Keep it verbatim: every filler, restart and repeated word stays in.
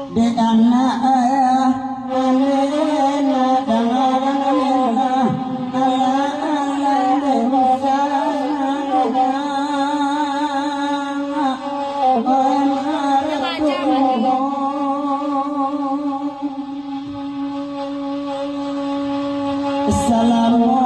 Dek anak ayah, alena dangaran alena, ala ala dek usana dek anak, oem arep tu. Assalamu